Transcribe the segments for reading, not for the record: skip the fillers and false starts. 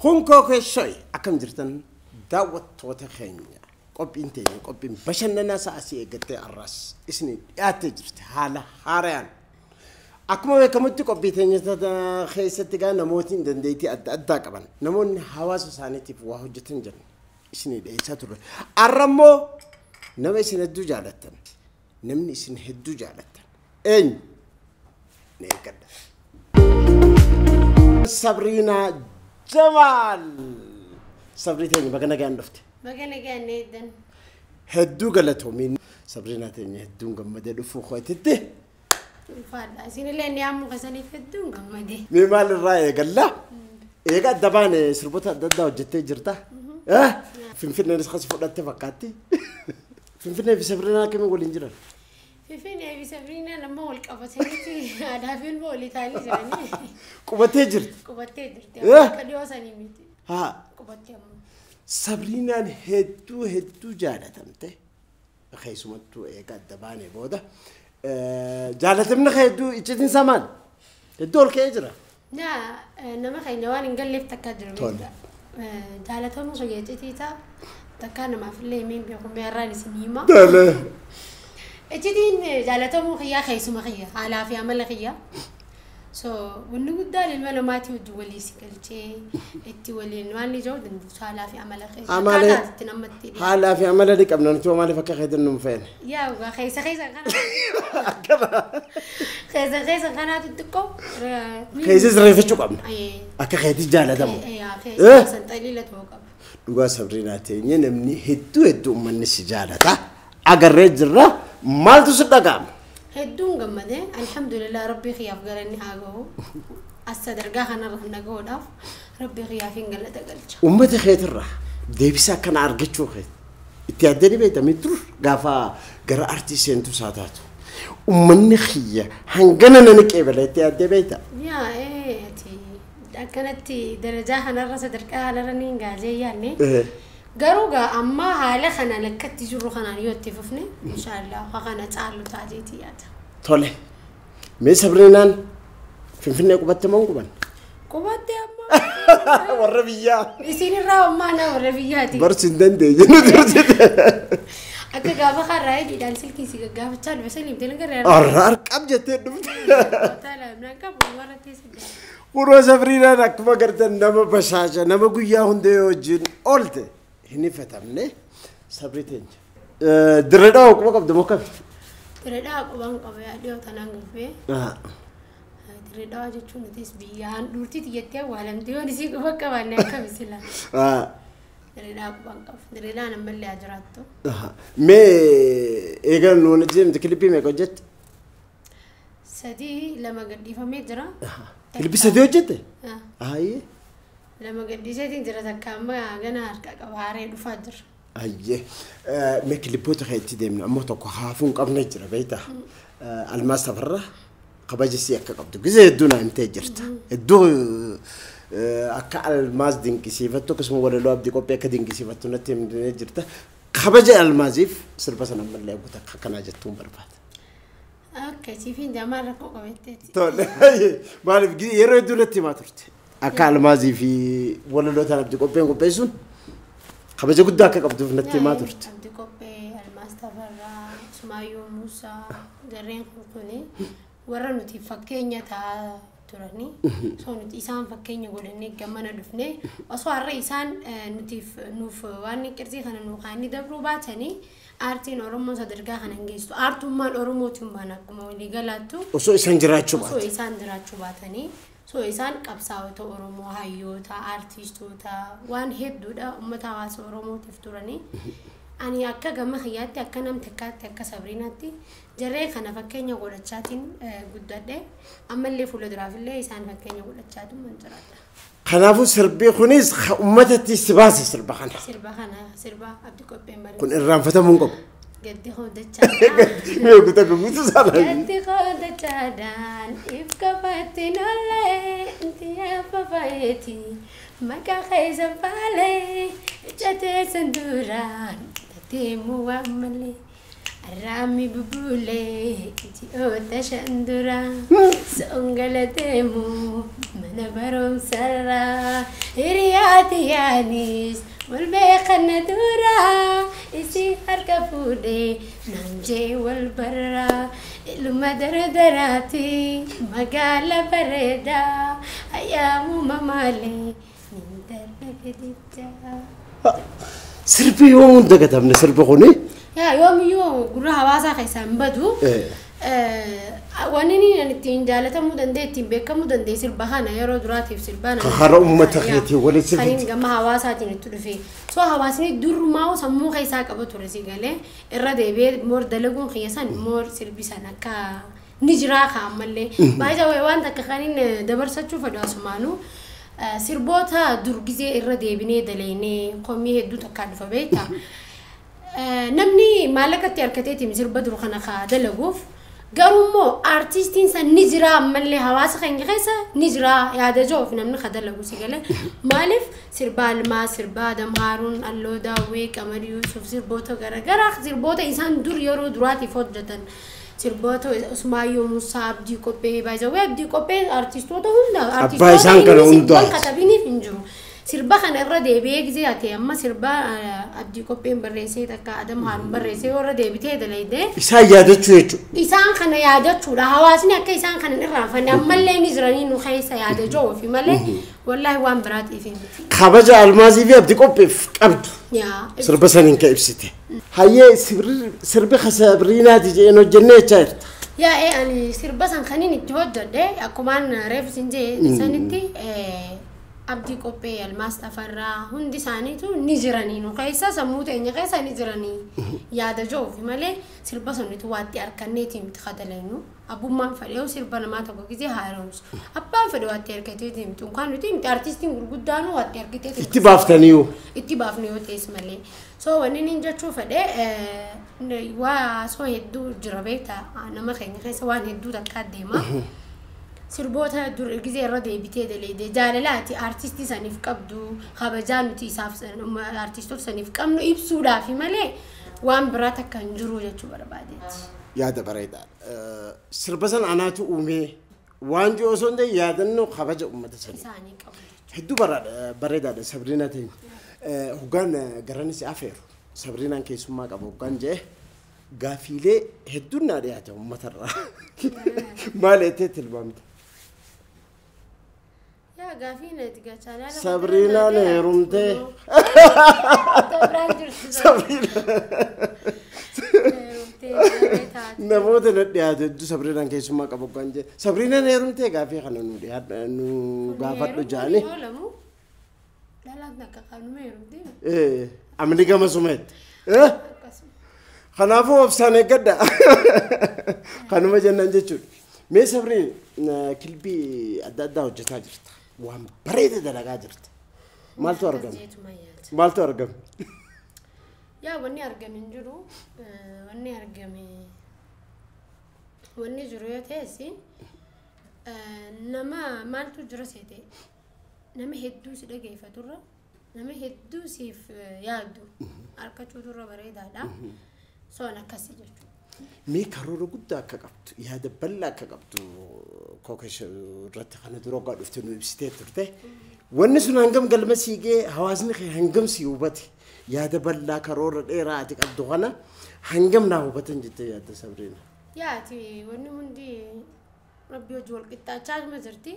Kun kookee akkam jirtan daawwattoota keenya qophiin teenya qophiin bashannanaa sa'asii eeggattee har'as isin dhiyaattee jirti haala haaraan. Akkuma beekamutti qophii teenya keessatti gaa namootni dandeettii adda addaa qaban namoonni hawaasa isaaniitiif waa hojjetan jiran isin dhiyeessaa turre. Har'a immoo nama isin hedduu jaalattan namni isin hedduu jaalattan eenyu ni eeggadha. Sabriinaa Jamaal. Sabrii teenya baga nagaan dhufte. Baga nagaan eeddan. Hedduu galatoomi. Sabriinaa teenya hedduun gammadee dhufuu kootitti. Ulfaadha. Isinillee ni ammoo kasaniif hedduun gammadee. Mee maalirraa eegalla? Eega adda baane sirboota adda addaa hojjettee jirta. Finfinneenis kasi fudhatte fakkaatti. Finfinnee fi Sabriinaa akkamiin waliin jiran? Finfinnee fi Sabriinaan amma wal qabataniiti aadaa fi ilma walii ta'anii jiranii. Qubattee jirti? Qubattee jirti. Akka dhiyoo sanii miti. Haa. Qubattee ammoo. Sabriinaan hedduu hedduu jaalatamte. Keessumattuu eega adda baane booda. Jaalatamni hedduu iccitiin isaa maali? Hedduu ol ka'ee jira. Yaa nama keenya waan hin galleef takka jiru. Tole. Jaalatamuu kiyya iccitii isaa takka namaaf illee himeen beeku meerraan isin hima. Tole. Iccitiin jaalatamuu kiyyaa keessuma kiyya haalaa fi amala kiyya. So wanni guddaan ilma namaatii wajjin walii si galchee itti waliin waan ni jiru dandeessu haalaa fi amala keessa. Amala Akkaataa itti namatti dhiyaatu. Haalaa fi amala ni qabna nuti maaliif akka keetan nu hin feene? Yaa dhugaa keessa keessa kana. Keessa keessa kanaatu xiqqoo. Keessa sirreeffachuu qabna. Akka keetis jaalatamu. Keessa san xaliila ta'uu qaba. Dhugaa Sabriinaa teenya namni hedduu hedduu uummanni si jaalata. Agarree jirra maaltu si dhaga'ama? Hedduun gammadee alhamdulillah rabbii kiyyaaf galanni haa gahu. As sadarkaa kanarra na gahuudhaaf rabbii kiyyaaf hin galata galcha. Uummata keetirraa deebisa akkana argachuu keeti. Itti yaaddanii beektamii dur gaafa gara artii seentu isaa taatu. Uummanni kiyya hangana nani qeebala itti yaaddee beekta. Yaa ati akkanatti darajaa kanarra sadarkaa kanarra ni hin gaajee yaadne. Garuu gaa amma haala kana lakkatti jirru kanaan yoo itti fufne inshaallah kana caalu taajeetii yaada. Tole. Mee Sabriinaan Finfinnee qubatte moo hin qubanne? Qubatte amma. Warra biyyaa. Isin irraa ammaa na warra biyyaati. Barsi hin dandeenye nu dursite. Akka gaafa har'aa hidhiidhaan silkii si gaggaafachaa dhufe saniif deelan garee. Har'a harqab jettee dhufte. Naan qabu warra keessa jira. Kunoo Sabriinaan akkuma agartan nama bashaasha nama guyyaa hundee wajjin oolte hin ifatamne sabri teenya. Dirree dhawaa quba qabdu moo kami? Dirree dhawaa qubaan qaba yaa dhiyoo tanaan gafee. Dirree dhawaa jechuun nutis biyyaan dhuurtii xiyyattee awwaalamte yoon isii quba qabaanne akkami sila. Dirree dhawaa qubaan qabu. Dirree dhawaan ammallee haa jiraattu. Mee eegan nuun deemte kilipii meeqa hojjette? Sadii lama gadhiifamee jira. Kilipii sadii hojjette? Ayyee. Lama gadhiiseetiin jira takka amma gana harka qaba haaree dhufaa jira. Ayyee. Mee kilipoota keetti deemna ammoo tokko haafuu hin qabne jira beektaa? Almaas Tafarraa kabaja sii akka qabdu gisee hedduu naa himtee jirta. Hedduu akka Almaas dinqisiifattu akkasuma walaloo abdii qophii akka dinqisiifattu natti himtee jirta. Kabaja Almaaziif sirba sana ammallee guutaa akka kanaa jettuun barbaada. Akka siifin jamaa rakkoo qabatteeti. Tole maaliif yeroo hedduu natti himaa turte. Akka Almaazii fi walaloo tan abdii qopheen qopheessuun kabaja guddaa akka qabduuf natti himaa turte. Abdii qophee, Almaas Tafarraa, Sumaayyoo Muusaa, jarreen kun warra nuti fakkeenya ta'aa turanii. So nuti isaan fakkeenya godhannee gamana dhufnee osoo har'a isaan nutiif nuuf waan qirxii kana nuu kaanii dabruu baatanii aartiin Oromoo sadarkaa kana hin geessu. Aartummaan Oromootiin baana akkuma walii galaattu. Osoo isaan jiraachuu Osoo baatan. isaan jiraachuu baatanii. So isaan qabsaa'ota Oromoo, hayyoota, aartistoota waan hedduudha uummata hawaasa Oromootiif turanii. Ani akka gama kiyyaatti akka nam takkaatti akka Sabriinaatti jarree kana fakkeenya godhachaatiin guddadhe ammallee fuula duraafillee isaan fakkeenya godhachaatu man jiraadha. Kanaafuu sirbi kunis uummatatti si baase sirba kana. Sirba kana sirba abdii qopheen Kun barreesse. irraanfatamuu hin qabu. Gaddi hojjechaadhaan. Mee guutaa guutuu sana. Gaddi hojjechaadhaan if qabattiin ollee inti affafayeeti maqaa keessan faalee ija teessan duraan deemuu waan malee. Arraamni bubuulee ji'oota shan dura soongala deemu mana barumsarraa hiriyaa Abbaa wal beekanna duraa isii harka fuudhee naan jee wal barraa ilma dardaraati magaala bareedaa ayyaamuma malee nin darbe gidichaa. Sirbi yoomuun dagatamne sirbi kuni. Yaa yoomiyyuu gurra hawaasaa keessaa hin badu. Wanni inni ittiin jaalatamuu danda'e ittiin beekamuu danda'e sirba kana yeroo duraatiif sirba nama. Karaa uummata keetii walitti sirbi. Kan gama hawaasaatiin itti dhufe. So hawaasni durumaa sammuu keessaa qaba ture si galee irra deebi'ee moor dalaguun kiyya san moor sirbi san akka ni jiraa ka ammallee. Baay'ee waan takka kan inni dabarsachuu fedhu asumaanuu. Sirboota dur gizee irra deebinee dalaynee komii hedduu takkaa dhufa beektaa. Namni maallaqatti harkateetiin sirba dur kana kaa dalaguuf garuu immoo aartistiin san ni jira ammallee hawaasa keenya keessa ni jira yaada jiruuf namni ka dalagu si galee maaliif sirba Almaa, sirba Adam Haaruun, Alloo Daawwee, Qamar Yuusuf sirboota garaagaraa sirboota isaan dur yeroo duraatiif hojjetan sirboota Usmaayyoo Musaa, Abdii Qophee baay'ee Abdii Qophee aartistoota hunda Abbaa isaan kana hundaa katabiniif hin jiru. Sirba kana irra deebi'ee gizee ati amma sirba Abdii Qopheen barreessee takka Adam Haaruun barreessee warra deebitee dalaydee. Isaan yaadachuu jechuudha. Isaan kana yaadachuudha. Hawaasni akka isaan kana hin irraanfanne ammallee ni jiranii nu keessa yaada jiruufi malee wallaahi waan biraatiif hin miti. Kabaja Almaazii fi Abdii Qopheef qabdu. Sirba saniin ka ibsite. Hayyee sirbi Sabriinaati jedheen hojjennee jechaa jirta. Yaa ani sirba san kaniin itti hojjedhe akkumaan reefu sin jee sanitti Abdii Qophee, Almaas Tafarraa hundi isaaniitu ni jiranii nu keessa sammuu teenya keessa ni jiranii yaada jiruufi malee sirba sunitu waatti harkanneetiin miti kadalaynu abbummaan fedhee sirba namaa tokko gizee haaromsu abbaan fedhe waatti harkateetiin miti unkaan nuti miti aartistiin gurguddaanuu waatti harkateetiin Itti baaftaniiyu. Itti baafne yoo ta'es malee so wanni inni jechuu fedhe waa soo hedduu jira beektaa nama keenya keessa waan hedduu takkaa deema. Sirboota dur gizee irra deebitee dalaydee jaalala ati aartistii saniif qabdu kabajaa nuti isaaf aartistoota saniif qabnu ibsuudhaafi malee waan biraa takka hin jiru jechuu barbaadeeti. Yaada bareedaa. Sirba san anaatu uumee waan jiru osoo hin ta'in yaadannoo kabaja uummata sanii. Isaanii qabu. Hedduu bareedaadha Sabriinaa ta'in. Hoggaan garanis afeeru Sabriinaan keessummaa qaba hoggaan jee gaafiilee hedduun naa dhiyaate uummatarraa. Maal jettee tilmaamte? Yaa gaafii nati gachaa Sabriinaan heerumtee. Namoota na dhiyaate hedduu Sabriinaan keessummaa qaba hoggaan jee Sabriinaan heerumtee gaafii kana nu dhiyaadha nu gaafadhu jaani. Amni gama sumeetti. Kanaafuu obsaan eeggadha. Kanuma jennaan jechuudha. Mee Sabriin kilbii adda addaa hojjetaa jirta. Waan bareeda dalagaa jirta. Maaltu argame? Maaltu argame? Yaa wanni argame hin jiru. Wanni argame wanni jiru yoo ta'es nama maaltu jira seete nama hedduu si dhageeffaturra nama hedduu siif yaaddu harkachuuturra bareedaadha. Soon akkasii jechuudha. Mee karoora guddaa akka qabdu yaada bal'aa akka qabdu kookesh irratti kana dura hoggaa dhufte nu ibsitee turte. Wanni sun hangam galma sii ga'e hawaasni kee hangam si hubate yaada bal'aa karoora dheeraa ati qabdu kana hangam naa hubatan jettee yaadda Sabriina. Yaa ati wanni hundi rabbi hojii wal qixxaachaa jirti.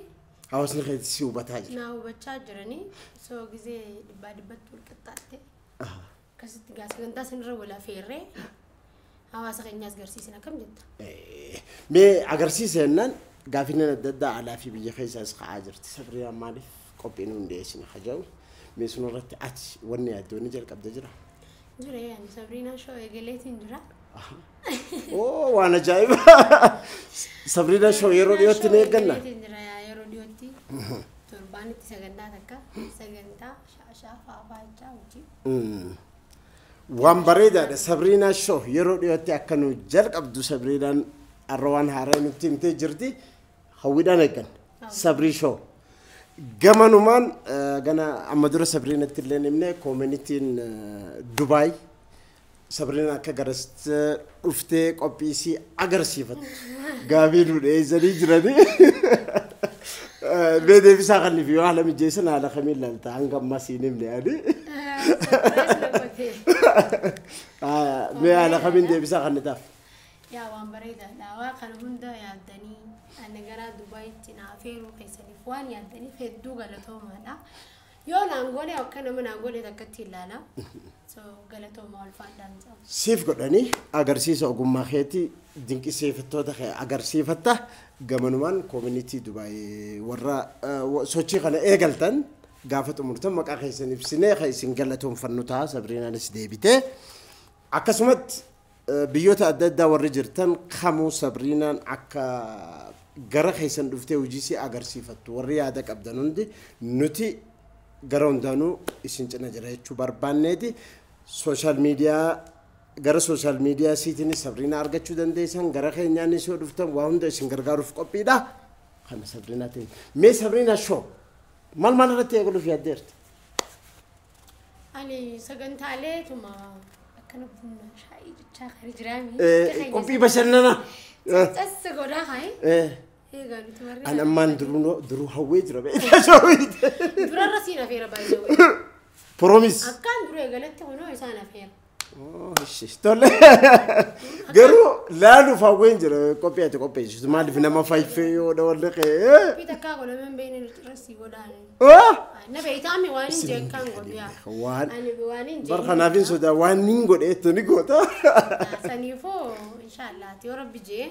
Hawaasni kee si hubataa jira. Naa hubachaa jiranii soo gizee dhibbaa dhibbatti wal qixxaatte. Akkasitti gaa sagantaa sanirra wal affeerree hawaasa keenyaas agarsiisna akkam jetta? Mee agarsiisa jennaan gaafiin adda addaa alaa fi biyya keessaas ka'aa jirti. Sabriinaan maaliif qophiin hin dhiyeessine haja'u? Mee sun irratti ati wanni yaaddoonni jalqabde jira? Jira yaani Sabriinaan shoo eegaleetiin jira. Oo waan ajaa'ibaa! Sabriinaan shoo yeroo dhiyootti ni eegganna? Jira yeroo dhiyootti torbaanitti sagantaa takka sagantaa shaashaa fa'aa hojii. Waan bareedaadha Sabriinaa shoo yeroo dhiyootti akka nu jalqabdu Sabriinaan har'a waan haaraa nutti himtee jirti hawwiidhaan eegganna Sabrii shoo. Gamanumaan gana amma dura Sabriinatti illee himne koomunitiin Dubaay Sabriinaan akka garasitti dhuftee qophii isii agarsiifattu gaafii nu dhiyeessanii jiranii. Mee deebisaa kan fi haala mijeessan haala kamiin laalta hanga ammaa siin himne ani. Mee haala kamiin deebisaa kan taaf? Yaa waan bareedaadha. Waa kana hunda yaaddanii ani gara Dubaayitti na afeeruu keessaniif waan yaaddaniif hedduu galatoomaadha. Yoo naan godhe akka nama naan godhe takkatti ilaala. So galatooma ulfaadhaan jedhama. Siif godhanii agarsiisa ogummaa keetii dinqisiifattoota kee agarsiifatta gamanumaan community Dubaay warra sochii kana eegaltan gaafa xumurtan maqaa keessan ibsinee kan isin galatoonfannu ta'a Sabriinaanis deebitee akkasumatti biyyoota adda addaa warri jirtan kamuu Sabriinaan akka gara keessan dhuftee hojii si agarsiifattu warri yaada qabdan hundi nuti gara hundaanuu isin cina jira jechuu barbaanneeti. Social media gara social media siitiinis Sabriinaa argachuu dandeessan gara keenyaanis yoo dhuftan waa hunda isin gargaaruuf qophiidha. Kana Sabriinaatiin mee Sabriinaa show maal maal irratti eegaluuf yaaddeerti? Ani sagantaalee tuma akkana buna shaayii jechaa kan jiraami. Qophii bashannanaa. Cas godhaa hayi. Eegaa nuti warri. An ammaan duruu hawwee jira beektaa shoowiite. Durarra siin afeera baay'ee. Promise. Akkaan dura eegalatti kunoo isaan afeera. Tole. Garuu laaluuf hawween jira qophii ati qopheessitu maaliif nama fayyfee yoo dhawalli qe'ee. Qophii takkaa godhamee hin beekne nuti irra sii godhaan. Na beektaami waan hin jee akkaan godhu yaa. Waan Ani waan hin jee. bar kanaaf hin sodaa waan nin godheettu ni goota. Saniifuu inshaallah yoo rabbi jee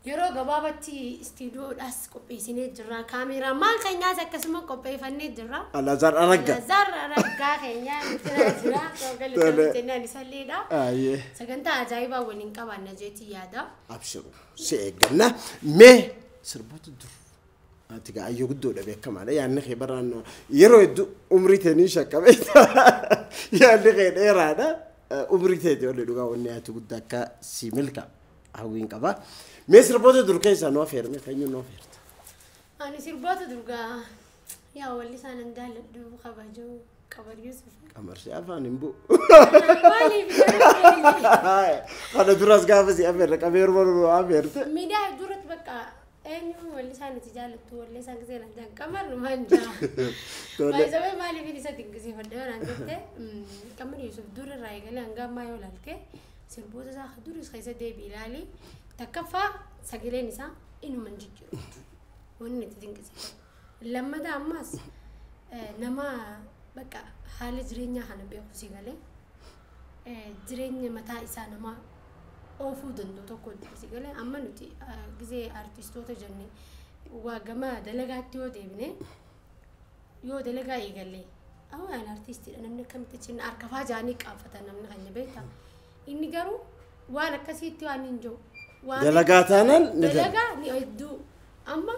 yeroo gabaabatti istiidiyoodhaas qopheessinee jirra. Kaameeraa maal keenyaas akkasuma qopheeffannee jirra. Alazaar Araggaa. Alazaar Araggaa keenyaa nuti jira. Galatoomii jennaan isalleedha. Ayyee. Sagantaa ajaa'ibaa waliin qabaanna jeetii yaada. Abshiru si eegganna mee sirboota dur ati gaa ayyoo guddoodha beekamaadha yaadni kee baraan yeroo hedduu umrii teenii shakkame yaadni kee dheeraadha umrii teetii olii dhugaa wanni ati guddaa akka si milka hawwiin qaba mee sirboota dur keessaa nu afeerme keenyu nu afeerta. Ani sirboota durgaa yaa walli isaan hin jaalladhu kabajuu Qamar Yusuf. Qamar si afaan hin bu'u. Maaliif? Kana duras gaafa si afeerre qabeeruma nu afeerte. Miidiyaa hedduu irratti bakka eenyu walli isaan itti jaallattu walli isaan gisee naan jaan Qamar numaan jaa. Baay'isawee maaliif isa dinqisiifadha yoo naan jette Qamar Yusuf dur irraa eegalee hanga ammaa yoo ilaalte sirboota isaa duris keessa deebii ilaali takkaffaa sagaleen isaa inuma hin jijjiiru. Wanni itti dinqisiifadhu. Lammataa ammas nama bakka haala jireenyaa kana beeku si galee jireenya mataa isaa nama oofuu danda'u tokko si galee amma nuti gisee artistoota jenne waa gama dalagaatti yoo deebine yoo dalagaa eegalle awwaan artistiidha namni akkamitti cinna harkafaa jaanii qaanfatan namni kan beektaa inni garuu waan akkasiitti waan hin jiru. Dalagaa taanaan ni dalagaa ni hedduu amma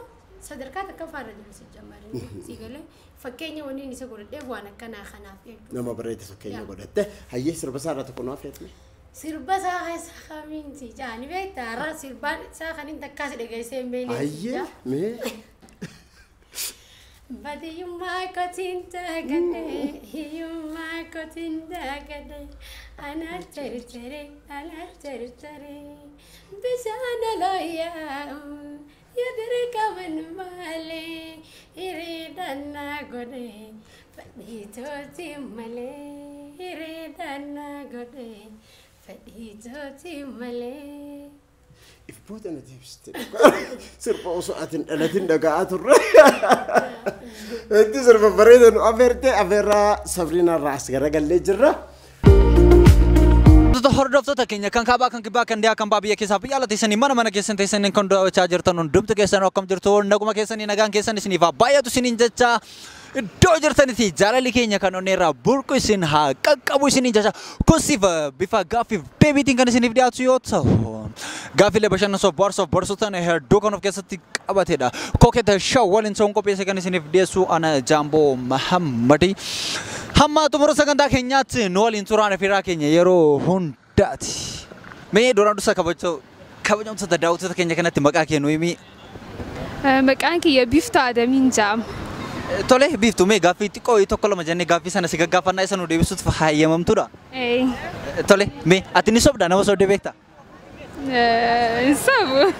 sadarkaa takkaffaa irra jiru si jammarin si galee fakkeenya wanni inni isa godhadheef waan akkanaa kanaaf jechuudha. Nama bareeda fakkeenya godhatte hayyee sirba isaa irraa tokko nu afeerme. Sirba isaa keessa kamiin si jaani beektaa har'a sirbaan isaa kan inni takkaas dhageessee hin beekne. Hayyee mee. Badiyyummaa kootiin daagadhe hiyyummaa kootiin daagadhe ana cherchere ana cherchere bishaan alooyaa'u yadiri qaban malee hiriidhaan godhe fadhiitooti malee hiriidhaan godhe fadhiitooti malee. If booda na deebiste sirba osoo ati hin dhalatin dhaga'aa turre. Itti sirba bareeda nu afeerte afeerraa Sabriinaa irraa as garagallee jirra. Hordoftoota keenya kan kaabaa kan kibbaa kan dhiyaa kan baa biyya keessaa biyya ala teessanii mana mana keessan teessanii kan daawwachaa jirtan hundumti keessan akkam jirtu naguma keessanii nagaan keessan isiniif haa baay'atu isiniin jecha iddoo jirtanitti jaalalli keenya kan onnee irraa burqu isin haa qaqqabu isiniin jecha kunsiif bifa gaaffiif deebiitiin kan isiniif dhiyaatu yoo ta'u gaaffiilee bashannansiisoo bohaarsuuf barsiisotaan hedduu kan of keessatti qabatedha. Kooketa Show waliin ta'uun qopheesse kan isiniif dhiyeessu ana Jaamboo Mahammadi. Hamma xumura sagantaa keenyaatti nu waliin turaan afiiraa keenya yeroo hundaati. Mee duraan dursa kabajamtoota daawwattoota keenya kanatti maqaa kee nu himi. Maqaan kiyya Biiftuu Adamiin jedhama. Tole Biiftuu mee gaaffii xiqqoo tokko lama jennee gaaffii sana si gaggaafannaa isa nu deebisuuf hayyamamtuudha. Tole mee ati ni sobdaa nama sobdee beektaa? Hin sobu.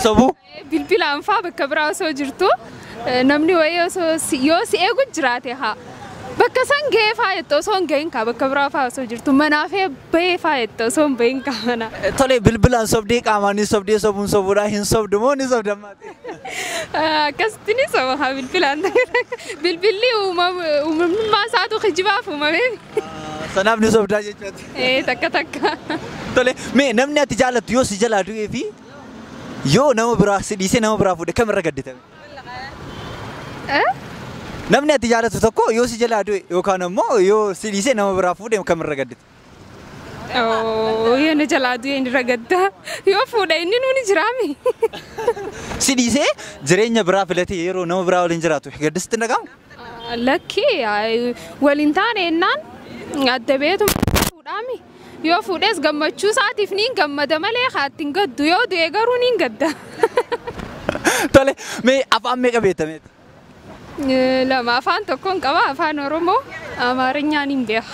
Sobuu? Bilbilaan faa bakka biraa osoo jirtu namni wayii osoo yoo si eegu jiraate haa. Bakka san gahee faa jettu osoo hin gahin kaa bakka biraa faa osoo jirtu manaafee bahee faa jettu osoo hin bahin kaa mana. Tole, bilbilaan sobdee qaamaan sobdee sobuun sobuudha hin sobdu moo ni sobda ammaati? Akkasitti ni soba haa bilbilaan. Bilbilli uumamummaa isaatu kijibaaf uumame. Sanaaf ni sobdaa jechuudha. Takka takka. Tole, mee namni ati jaallattu yoo si jalaa du'ee fi yoo nama biraa si dhiisee nama biraa fuudhe kamirra gadditame? Namni ati jaallattu tokko yoo si jalaa du'e yookaan immoo yoo si dhiisee nama biraa fuudhe kamirra gaddite? Yoo na jalaa du'e inni ragadda. Yoo fuudhe inni nuuni jiraami. Si dhiisee jireenya biraa filatee yeroo nama biraa waliin jiraatu gaddisitti hin dhaga'amu? Lakki, waliin taane ennaan adda beetu fuudhaami. Yoo fuudhes gammachuu isaatiif niin gammada malee haatti hin gaddu. Yoo du'e garuu niin gadda. Tole, mee afaan meeqa beektameeti? Lama, afaan tokkoon qaba, afaan Oromoo, Amaarinyaan hin beeka.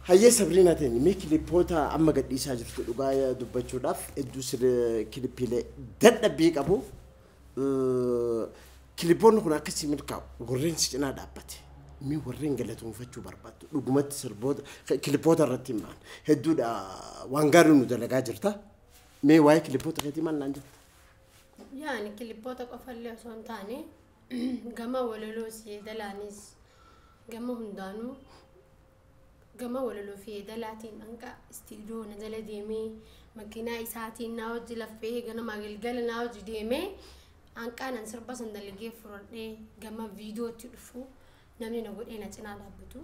Hayyee Sabriinaa teenya, mee kilipoota amma gadhiisaa jirtu dhugaa dubbachuudhaaf hedduu kilippiilee dadhabbii qabu. Kilipoonni kun akkasii milkaa'u warreen si cinaa dhaabbate. Mee warreen galatoonfachuu barbaaddu dhugumatti sirboota kilipoota irratti himaan hedduudha waan gaarii nu dalagaa jirta. Mee waa'ee kilipoota keetii maal naan jetta? Yaani kilipoota qofallee osoo hin taane gama walaloo yeedalaanis gama hundaanuu gama walaloo fi yeedalaatiin hanga istiidiyoo na jala deemee makiinaa isaatiin naa hojii laffee ganama galgala naa hojii deemee hanqaan an sirba san dalagee fudhadhee gama viidiyootti dhufu namni na godhee na cinaa dhaabbatu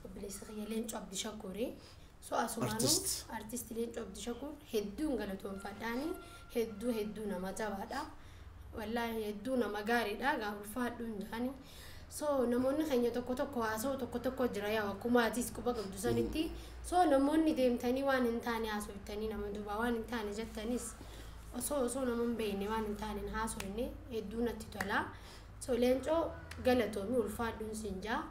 obboleessa kiyya Leencoo Abdishakuuri. So asumaanuu Artist. Artisti Leencoo Abdishakuur hedduun galatoonfadhaani, hedduu hedduu nama jabaadha. Wallaahi hedduu nama gaariidha gaa ulfaadhuun jaani. So namoonni keenya tokko tokko haasa'u tokko tokko jira yaa akkuma atis quba qabdu sanitti. So namoonni deemtanii waan hin taane haasoftanii nama duubaa waan hin taane jettanis osoo nama hin beekne waan hin taane hin haasofne hedduu natti tola. So Leencoo galatoomii ulfaadhuun siin jaa.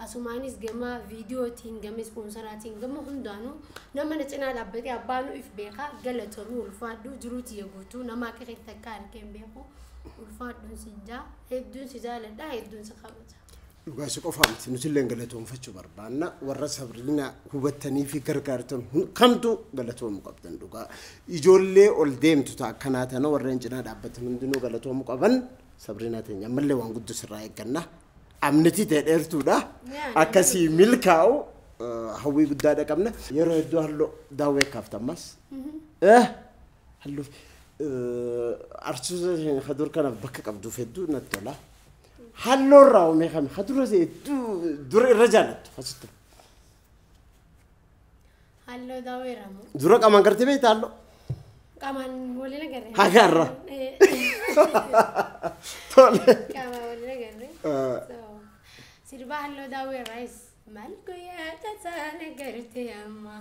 Asumaanis gama viidiyootiin gama ispoonsoraatiin gama hundaanuu nama na cinaa dhaabbatee abbaanuu if beekaa galatoomii ulfaadhuu jiruu tiyya guutuu nama akka keetti akka harkee hin beeku ulfaadhuun siin jaa, hedduun si jaaladha, hedduun si kabaja. Dhugaa si qofaa miti, nuti illee galatoonfachuu barbaanna. Warra Sabriinaa hubattanii fi gargaartan kamtu galatoomuu qabdan dhugaa. Ijoollee ol deemtu ta'a akkanaa tana warreen cinaa dhaabbatan hundinuu galatoomuu qaban. Sabriinaa teenya ammallee waan guddoo sirraa eegganna. Amnitii ta'e dheertuudha. Akkasii milkaa'u hawwii guddaadha qabna. Yeroo hedduu halluu daawwee kaafta ammas. Halluu arsiisota hadur kanaaf bakka qabduuf hedduu natti tola. Halluu irraa uumee kami hadura hedduu dura irra jaallattu asitti. Halluu daawweeramu. Dura qaamaan gartee beektaa halluu? Qaamaan waliin agarre. Hagarra. Tole. Qaamaan waliin agarre. Sirba halluu daawweeraayis. Maal guyyaa tasaa garte amma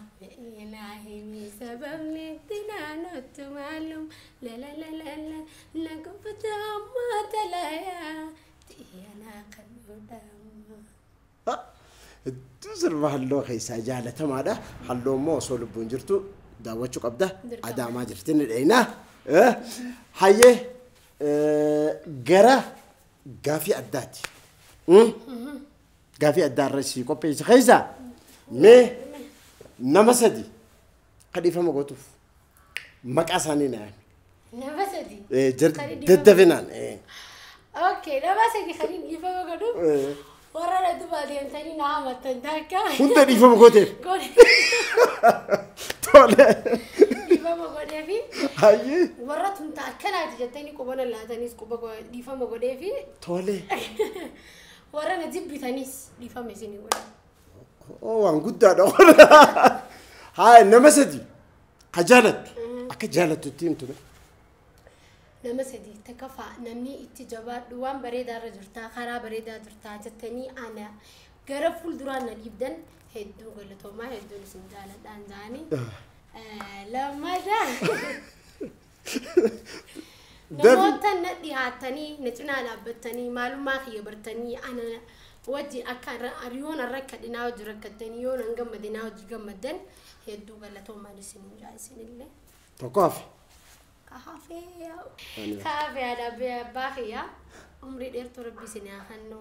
ilaa himi sababni itti naannootu maalum la la la la la na gubbata amma talayaa xiyyanaa kan godhamu. Hedduu sirba halluu keessaa jaalatamaadha. Halluu immoo osoo lubbuun jirtu daawwachuu qabda. Adaamaa jirti ni dheeyna. Hayyee, gara gaafii addaati. Gaafii addaa irra si qopheesse keessaa mee nama sadi kadhiifama gootuuf maqaa isaanii na yaami. Nama sadi. Daddafinaan. Okay, nama sadi kan dhiifama godhuuf warra na duuba deemtanii na hamattan takka. Hunda dhiifama gooteef. Tole. Dhiifama godheefi. Hayyee. Warra tunta akkanaati jettanii quba na laatanis quba dhiifama godheefi. Tole. Warra na jibbitanis dhiifama isinii godhe. Oo, waan guddaadha. Haa, nama sadi ka jaalattu akka jaalattutti himtu mee. Nama sadi, takkaffaa namni itti jabaadhu waan bareedaa irra jirtaa karaa bareedaa jirtaa jettanii ana gara fuulduraan na dhiibdan hedduu galatoomaa, hedduun isin jaaladhaan jaanii. Lammataa namoota na dhiyaatanii na cinaa dhaabbatanii maalummaa kiyya bartanii ana wajjin akka yoon rakkadhe naa wajjin rakkattanii yoon an gammade naa wajjin gammaddan hedduu galatoomaan isin jaa isinillee. Tokko hafe. Kaafee haadha abbaa kiyyaa umrii dheertuu rabbi isin haa kennu.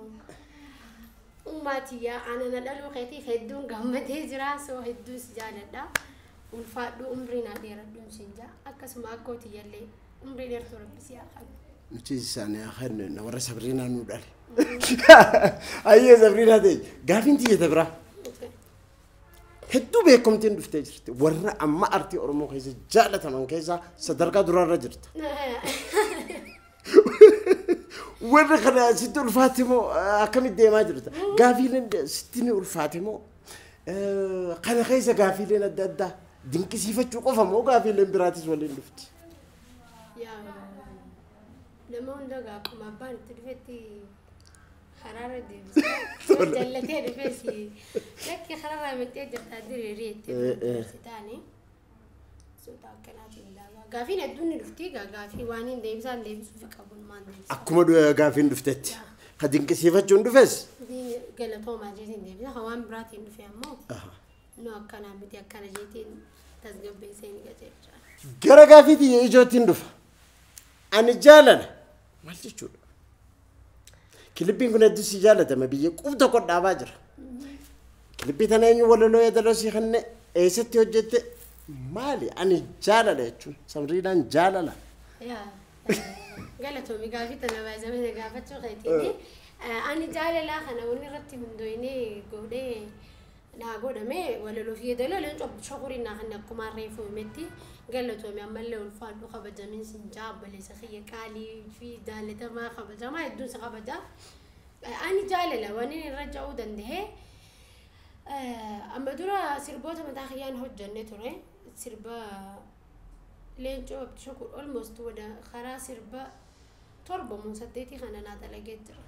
Ummaatiyyaa ana na dhaluu keetiif hedduun gammadee jira. Soo hedduu si jaaladha. Ulfaadhu umrii naa dheeradhuun siin jaa. Akkasuma akkootiyyallee umrii dheertuu rabbi si haa kennu. Nuti isaanii haa kennu warra Sabriinaa nu dhale. Ayyee Sabriinaa ta'e gaafiin tiyya biraa. Hedduu beekamtiin dhuftee jirti. Warra amma artii Oromoo keessa jaalataman keessaa sadarkaa duraarra jirta. Warra kana sitti ulfaate moo akkamitti deemaa jirta? Gaafiileen sitti ni ulfaate moo kana keessa gaafiileen adda addaa dinqisiifachuu qofa moo gaafiileen biraatis waliin dhufti? Nama hunda akkuma abbaan itti dhufetti karaarra deebisa. Jallatee dhufees lakki karaarraa mixee jirtaa diriirii itti taani. Soota akkanaatiin ilaalaa. Gaafiin hedduun ni dhufti gaafii waan hin deebisaan deebisuuf qabuun maan deebisa. Akkuma gaafiin dhuftetti. Ka dinqisiifachuun dhufes? Galatoomaa jeetiin deebisa. Ka waan biraatiin dhufe ammoo nu akkanaa miti akkana jeetiin tasgabbeessee ni qajeelcha. Gara gaafiitii ijoottiin dhufa. Ani jaalala. Maal jechuudha? Kilibbiin kun hedduu si jaalatama biyya qub tokko dhaabaa jira. Kilibbii tana eenyu walaloo yeedaloo si kenne eessatti hojjette maali? Ani jaalala jechuun Sabriinaan jaalala. Galatoomi gaafii tana baay'ee gaafachuu keetiini. Ani jaalala kana wanni irratti hundoonee godhee naa godhame walaloo fi yeedaloo leencoo shukuriin naa kan akkuma reefu himetti galatoomi ammallee ulfaadhu kabajamiin sin jaa obboleessa kiyya qaalii fi jaalatamaa kabajamaa hedduun si kabaja. Ani jaalala wanni irra ja'uu danda'e amma dura sirboota mataa kiyyaan hojjenne ture sirba leencoo shukur almost wada karaa sirba 7 moo 8 kana naa dalagee jira.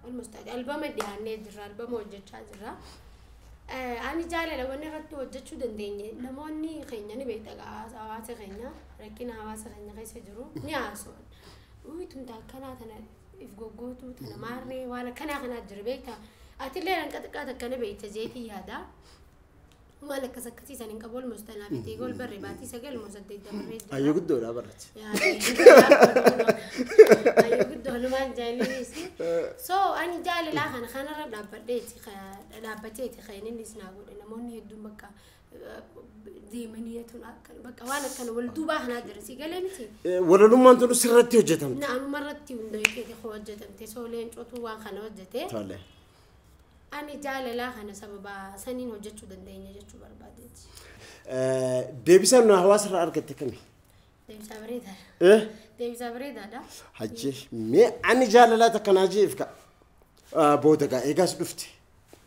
Almost albama dhiyaannee jirra albama hojjechaa jirra. Ani jaalala wanni irratti hojjechuu dandeenye namoonni keenya ni beekta hawaasa keenya rakkina hawaasa keenya keessa jiru ni haasa'u. Uyi tumta akkanaa tana if goggootuu tana maarree waan akkanaa kanaa jira beekta. Atillee hanqa xiqqaa takkana beekta jeetii yaada. Maal akkas akkasiisan hin qabu almost tanaaf itti gool barree baatii 9 moo 8 dabarree jira. Ayyoo guddoodha barate. Ayyoo guddoonumaan jaalladheesi. So ani jaalalaa kana kanarra dhaabbateeti kan innis naa godhe namoonni hedduun bakka deemanii tun bakka waan akkana wal duubaa kanaa jira si galee miti. Walalummaan tun sirratti hojjetamte. Naanuma irratti hundoofteeti hojjetamte soo leencootu waan kana hojjete. Tole. Ani jaalalaa kana sababa saniin hojjechuu dandeenya jechuu barbaadeeti. Deebisaan nu hawaasa irraa argatte kami? Deebisaa bareedaadha. Deebisaa bareedaadha. Hajji mee ani jaalalaa takkanaa jeef ka booda gaa eegaas dhufte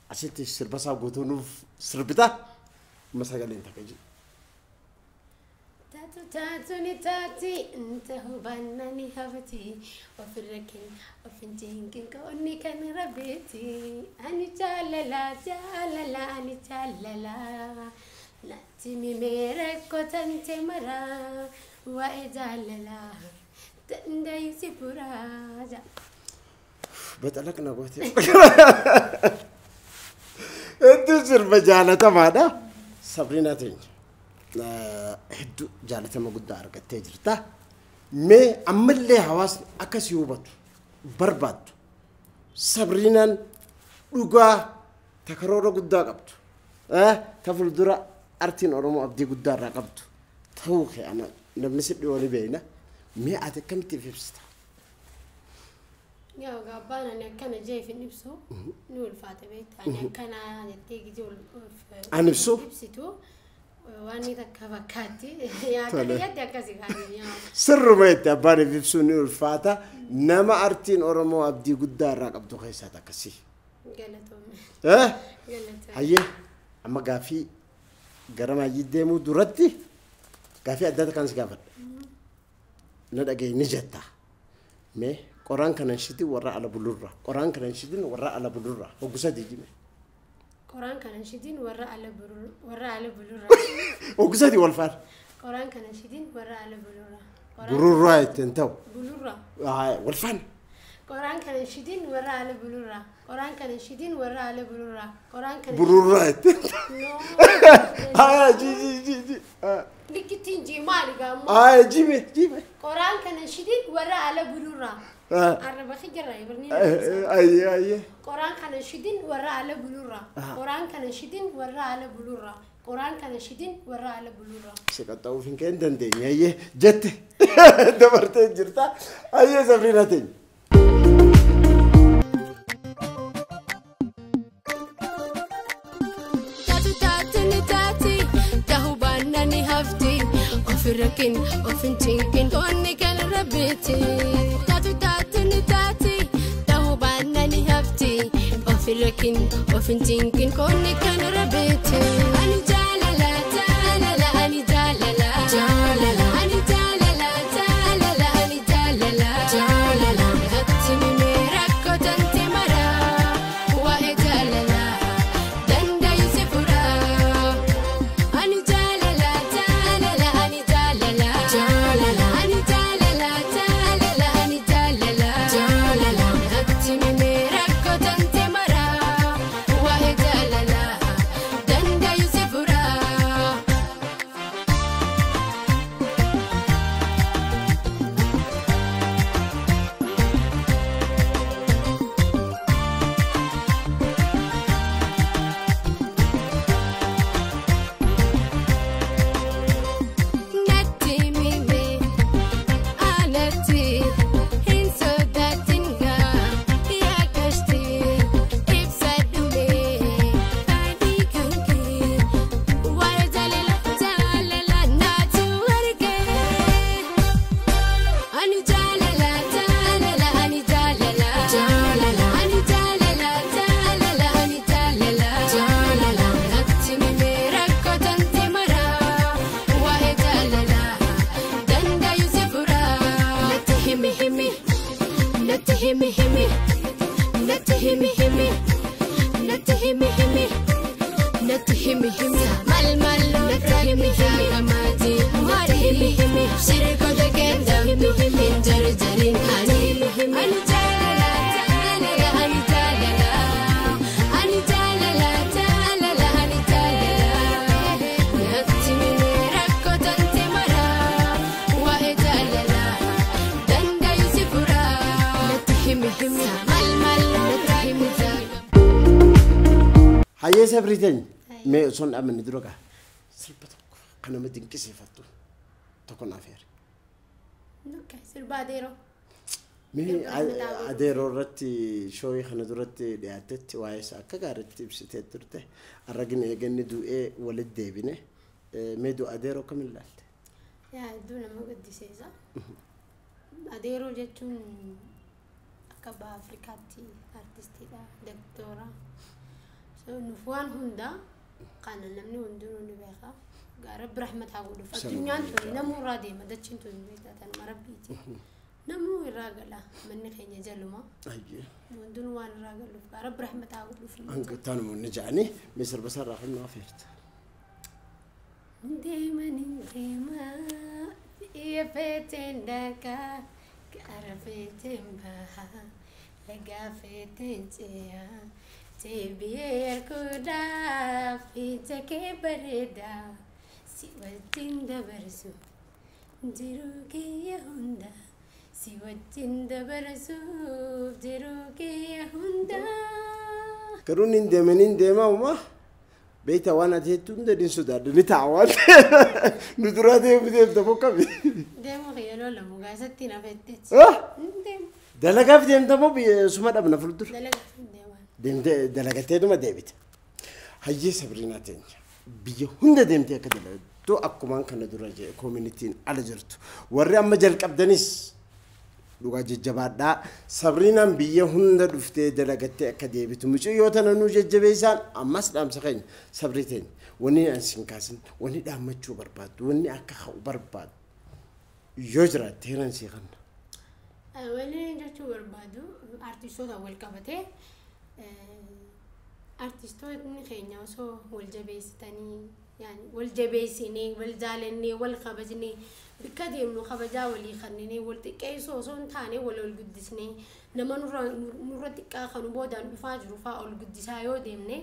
asitti sirba isaa guutuu nuuf sirbita amma sagaleen takka jee. Taatu taatu ni taati nta hubanna ni hafti ofirra keenya ofin jinkin onni kan rabbeeti ani jaalala jaalala ani jaalala natti mimeera kotante mara waa'ee jaalala dandaysi buraa. Baxalaqna goote. Hedduu sirba jaalatamaadha. Sabriinaa teenya. Hedduu jaalatama guddaa argattee jirta. Mee ammallee hawaasni akkasii hubatu barbaaddu. Sabriinaan dhugaa takaroora guddaa qabdu. Ta fuuldura artiin Oromoo abdii guddaa irraa qabdu. Ta'uu kee ana namni si dhiyoo ni beekna. Mee ati akkamitti ibsita? Yaa abbaan ani akkana jeef hin ibsu ni ulfaate beekta. Ani akkana jettee gijee Ani ibsu? Ibsitu waan inni takka fakkaatti. Yaa akka yaadde akkasii kaanii yaa. Sirruma itti abbaan ibsuun ni ulfaata. Nama artiin Oromoo abdii guddaa irraa qabdu keessaa takkasii. Galatoome. Galatoome. Hayyee amma gaafii gara maayyii deemuu duratti gaafii adda addaa kan si gaafadha. Na dhagaye ni jetta. Mee qoraan kanan shitin warra ala bulurra. Qoraan kanan shitin warra ala bulurra. Hoggusa diijime. Qoraan kanan shitin warra ala bulurra. Hoggusa dii wal faana. Qoraan kanan shitin warra ala bulurra. Bururraa ittiin ta'u. Bulurra. Wal faana. Qoraan kanan shitin warra ala bulurra. Qoraan kanan shitin warra ala bulurra. Qoraan kanan Bururraa ittiin ta'u. No. Haa ji ji ji ji. Likittiin jee maali gaamma? Haa jime jime. Qoraan kana shidin warra ala bulurraa. Arraba kijirra ibirni. Ayyee ayyee. Qoraan kana shidin warra ala bulurraa. Qoraan kana shidin warra ala bulurraa. Qoraan kana shidin warra ala bulurraa. Si qaxxa'uuf hin ka'in dandeenya ayyee jette dabartee jirta ayyee Sabriina teenya. Taatu taatu ni taati ta'uu baannaan ni hafti of rakin of hin cinqin toonni kan rabbiiti. Taatu taatu ni taati ta'uu baannaan ni hafti of rakin of hin cinqin toonni kan rabbiiti. Ani jaalala jaalala ani jaalala jaalala ani jaalala jaalala ani jaalala jaalala natti mimee rakkoo tante maraa waa'ee jaalala. Dandayu si furaa. Ani jaalala jaalala ani jaalala jaalala ani jaalala jaalala ani jaalala jaalala natti mimee rakkoo tante maraa waa'ee jaalala dandayu si furaa. Natti mimee anatti hin sodaatin gaa yaa kashti ibsa dhumee fadhii kan kee waa'ee jaalala jaalala naatu argee. Ani jaalala jaalala ani jaalala jaalala ani jaalala jaalala ani jaalala jaalala natti mimee rakkoo tante maraa waa'ee jaalala dandayu si furaa. Natti himi himi natti himi himi natti himi himi natti himi himi natti himi himi mal mal natti himi himi gamaati natti himi himi shirkoota keendamtu hin jarjarin ani himi himi ani jaalala jaalala ani jaalala ani jaalala jaalala ani jaalala natti mimee rakkoo tante maraa waa'ee jaalala dandayu si furaa natti himi himi mal mal natti himi jaalala. Hayyee Sabrii teenya mee osoo hin dhaabbanne dura gaa sirba tokko kan nama dinqisiifattu tokko naaf heeri. Sirba adeeroo. Mee adeeroo irratti shooyii kana duratti dhiyaattetti waa'ee isaa akka gaariitti ibsitee turte arragni eeganni du'ee walitti deebine mee du'a adeeroo kam ilaalte? Yaa hedduu nama gaddisiisa. Adeeroo jechuun akka baha Afrikaatti artistiidha, doktora. So nuuf waan hundaa kana namni hundinuu ni beeka. Rabbi rahmat haa godhuuf. Addunyaan tuni namuu irraa deema dachiin tuni beektaa tanuma rabbiiti. Namuu irraa gala manni keenya jaluma. Ayyee. Hundinuu waan irraa galuuf rabbi rahmat haa godhuuf. Hanga taanuma inni ja'anii mee sirba sarraa kan naaf heerte. Deema nin deema biyya feeteen dhaqa gaara feeteen baha lagaa feeteen ce'a deebi'ee arguudhaaf ija kee bareeda si wajjin dabarsuuf jiruu kiyya hunda si wajjin dabarsuuf jiruu kiyya hunda. Garuu nin deema nin deema uma beektaa waan ati jettu hunda ni sodaadha ni ta'a waan nu duraa deemu deemta moo kami? Deemuu kiyya lola mugaasatti na fettechi. Deemu. Dalagaaf deemta moo suma dhabna fuuldura? Dalagaaf hin deeman. Deemtee dalagatteetuma deebite. Hayyee Sabriinaa teenya biyya hunda deemtee akka dalagattu akkumaan kana dura jee koominitiin ala jirtu warri amma jalqabdanis dhugaa jajjabaadhaa. Sabriinaan biyya hunda dhuftee dalagattee akka deebitu mucayyoo tana nuu jajjabeessaan ammas dhaamsa keenya Sabrii teenya wanni ani sin kaasin wanni dhaammachuu barbaaddu wanni akka ka'u barbaaddu yoo jiraatte hiran sii kanna. Wanni jechuu barbaadu artistoota wal qabatee artistoonni keenya osoo wal jabeessitanii yaani wal jabeessinee wal jaalannee wal kabajnee bakka deemnu kabajaa walii kenninee wal xiqqeessoo osoo hin taane wal ol guddisnee nama nurra xiqqaa kan boodaan dhufaa jiru fa'aa ol guddisaa yoo deemne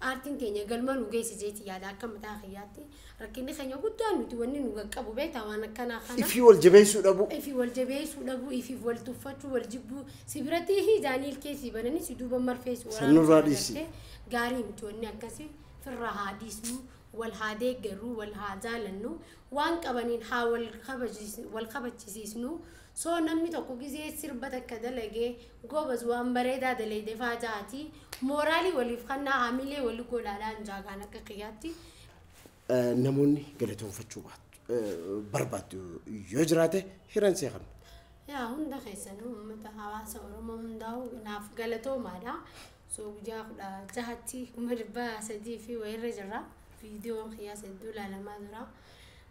Aartiin keenya galma nu geessiseeti yaada akka mataa kiyyaatti. Rakkinni keenya guddaan nuti wanni nu qaqqabu beektaa waan akkanaa kana. Ifii wal jabeessuu dhabu. Ifii wal jabeessuu dhabu, ifiif wal tuffachuu, wal jibbuu, si biratti hiijaanii ilkee bananii si duuba marfeessu. Sanurraa dhiisi. Gaarii miti wanni akkasii firra haa dhiisnu, wal haa deeggarru, wal haa jaalannu, waan qabaniin haa wal kabachisiisnu. So namni tokko gizee sirba takka dalagee gobas waan bareedaa dalagee faa jaati mooraalii waliif kannaa haamilee walii godhaadhaan jaagaan akka kiyyaatti. Namoonni galatoonfachuu barbaaddu yoo jiraate hiran seeqan. Yaa hunda keessanuu uummata hawaasa Oromoo hundaa'u naaf galatoomaadha. So guyyaa 16tti 300,000 fi wayirra jira. Viidiyoon kiyyaas hedduu ilaalamaa jira.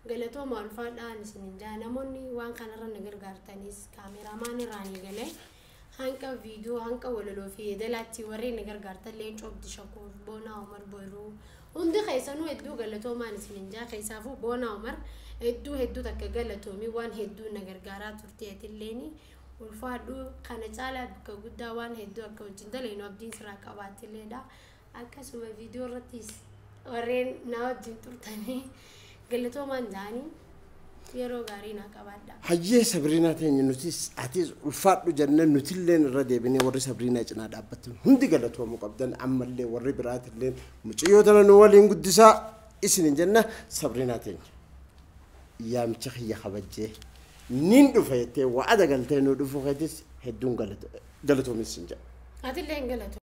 Galatooma ulfaadhaan isinin jaa namoonni waan kanarra na gargaartanis kaameramaan irraan eegalee hanqa viidiyoo hanqa walaloo fi yeedalaatti warreen na gargaartan Leencoo Abdishakuur, Boonaa Umar Boruu hundi keessanuu hedduu galatoomaan isinin jaa keessaafuu Boonaa Umar hedduu hedduu takka galatoomii waan hedduu na gargaaraa turte atilleeni ulfaadhuu kana caalaa bakka guddaa waan hedduu akka wajjin dalagnu abdiin sirraa qabaatilleedha. Akkasuma viidiyoo irrattis warreen na wajjin turtanii galatoomaan jaanii yeroo gaarii naa qabaadha. Hayyee Sabriinaa teenya nutis atis ulfaadhu jennee nutilleen irra deebinee warri Sabriinaa cinaa dhaabbattan hundi galatoomuu qabdan ammallee warri biraatilleen mucayyoo tana nu waliin guddisaa isinin jenna Sabriinaa teenya. Yaamicha kiyya kabajjee niin dhufa jettee wa'ada galtee nu dhufu keetis hedduun galatoomis hin jedha. Atillee hin galatoo.